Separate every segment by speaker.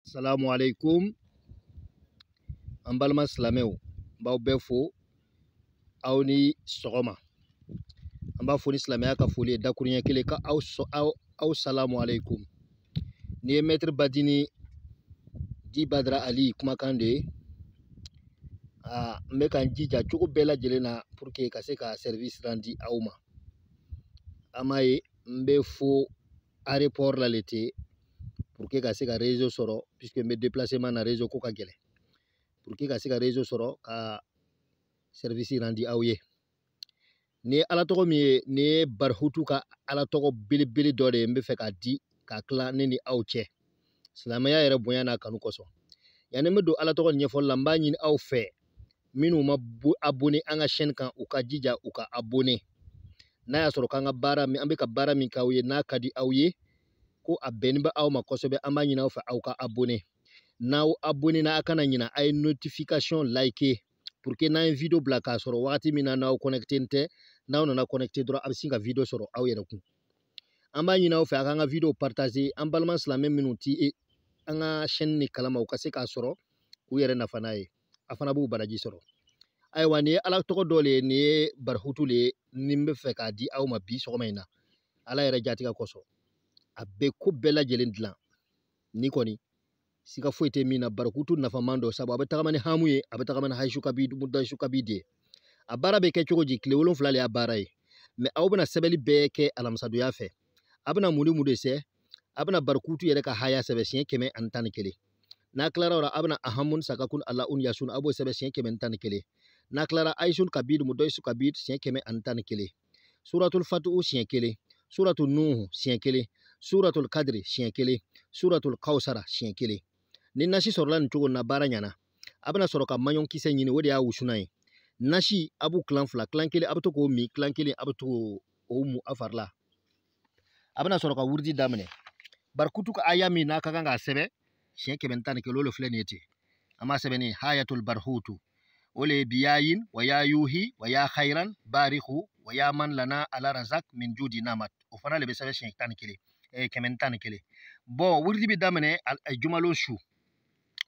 Speaker 1: Salamu alaikum. An balima silamɛw, n b'aw bɛɛ fo aw ni sɔgɔma. An b'a fo ni silamɛya ka foli ye dakuruɲɛ kelen ka aw salamu alaikum. Ni ye Maître Badini di Badara Ali kumakan de ye. N bɛ ka n jija cogo bɛɛ lajɛlen na pour que ka se ka service randi aw ma. An m'a ye n bɛ fo aéroport la le ten pour que ka se ka réseau sɔrɔ, puisque n bɛ déplacement na, réseau ko ka gɛlɛn, pour que ka se ka réseau sɔrɔ ka service randi aw ye. Nin ye ala tɔgɔ min ye, nin ye Barihutu ka ala tɔgɔ belebele dɔ de ye. N bɛ fɛ k'a di k'a tila ne ni aw cɛ silamɛya yɛrɛ bonya n'a kanu kosɔn. Yanni n bɛ don ala tɔgɔ ɲɛfɔli la, n b'a ɲini aw fɛ minnu ma abonné an ka chaîne kan, u ka jija u ka abonné. N'a y'a sɔrɔ k'an ka baara min, an bɛ ka baara min k'aw ye, n'a ka di aw ye, ko a bɛnnen bɛ aw ma kosɛbɛ, an b'a ɲini aw fɛ aw ka abonné. N'aw abonné na, a kana ɲina a ye notification like pour que n'an ye vidéo bila k'a sɔrɔ wagati min na n'aw connecté tɛ, n'aw nana connecté dɔrɔn, a bɛ sin ka vidéo sɔrɔ aw yɛrɛ kun. An b'a ɲini aw fɛ a k'an ka vidéo partager, an balima silamɛ minnu ti an ka chaîne ni kalama, u ka se k'a sɔrɔ k'u yɛrɛ nafa n'a ye, a fana b'u baraji sɔrɔ. Ayiwa, nin ye ala tɔgɔ dɔ le ye, nin ye Barihutu le ye, ni n bɛ fɛ k'a di aw ma bi sɔgɔma in na ala yɛrɛ jatigɛ kosɔn. A bɛ ko bɛɛ lajɛlen dilan, ni kɔni siga foyi tɛ min na. Barihutu nafaman dɔ sabu a bɛ tagama ni hamu ye, a bɛ tagama ni hayisu kabi mudayisu kabi de ye. A baara bɛ kɛ cogo di? Tile 7 le y'a baara ye, mɛ aw bɛna sɛbɛnni bɛɛ kɛ alamisadonya fɛ. A bɛna mun ni mun de sɛ? A bɛna Barihutu yɛrɛ ka haya sɛbɛn siɲɛ 111. N'a tilara o la, a bɛna ahamun sakakun ala un yasun, a b'o sɛbɛn siɲɛ 111. N'a tilara, ayisun kabid mudayisu kabid siɲɛ 111. Suratul fatuhu siɲɛ 1, suratul nuhu siɲɛ 1, suratul kadiri siɲɛ 1, suratul kawsara siɲɛ 1. Ni nasi sɔrɔla nin cogo na, baara ɲɛna. A bɛna sɔrɔ ka maɲɔn kisɛ ɲini, o de y'a wusunan ye. Nasi a b'u kilan fila, kilan kelen a bɛ to k'o min, kilan kelen a bɛ to k'o mu a fari la. A bɛna sɔrɔ ka wurudi daminɛ. Barikutu ka aya min n'a ka kan k'a sɛbɛn siɲɛ 111, o de filɛ nin ye ten. An b'a sɛbɛn ni hayatul barhutu, o le ye biyayin wa ya yuhi wa ya khairan barihu wa ya man lana ala razak min judi namat. O fana le bɛ sɛbɛn siɲɛ 11, 111. Bɔn, wurudi bɛ daminɛ jumalon su.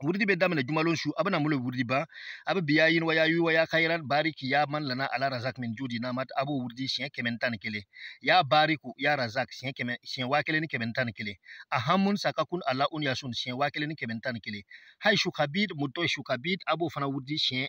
Speaker 1: Wurudi bɛ daminɛ jumalon su. A bɛna mun le wurudi ban? A bɛ biyayin wa ya yuhi wa ya khairan bariki ya man lana ala razak min judi namat, a b'o wurudi siɲɛ 111. Ya bariku ya razak siɲɛ 100, siɲɛ 1111. Ahamun sakakun ala un yasun siɲɛ 1111. Haishu kabid mutoishu kabid, a b'o fana wurudi siɲɛ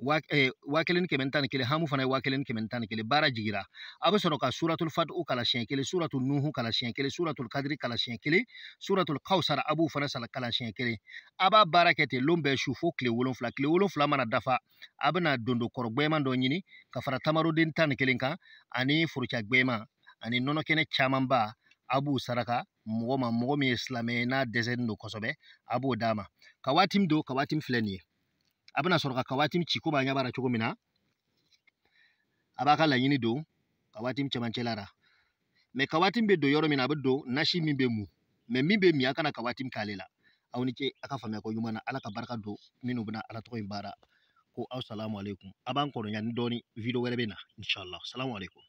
Speaker 1: 1111. Hamu fana ye 1111. Baara jigira, a bɛ sɔrɔ ka suratul fatihu kala siɲɛ 1, suratul nuhu kala siɲɛ 1, suratul kadiri kala siɲɛ 1, suratul kawsara a b'o fana kala siɲɛ 1. A b'a baara kɛ ten lon bɛɛ su fo tile 7. Tile 7 mana dafa, a bɛna dondo kɔrɔ gbɛman dɔ ɲini ka fara tamaroden 11 kan ani foroca gbɛman ani nɔnɔ kɛnɛ camanba. A b'u saraka mɔgɔ ma, mɔgɔ min ye silamɛ ye n'a dɛsɛlen don kosɛbɛ, a b'o d'a ma. Ka waati min don, ka waati min filɛ nin ye, a bɛna sɔrɔ ka waati min ci komi a ɲɛ b'a la cogo min na. A b'a ka laɲini don ka waati min cɛmancɛ la, mɛ ka waati min bɛ don yɔrɔ min na, a bɛ don nasi min bɛ mun, mɛ min bɛ min, a kana ka waati min k'ale la. Aw ni ce a ka faamuya ko ɲuman na. Ala ka barika don minnu bɛna ala tɔgɔ in baara. Ko aw salamu aleykum. A b'an kɔnɔ yanni dɔɔni, video wɛrɛ bɛ na inshallah. Salamu aleykum.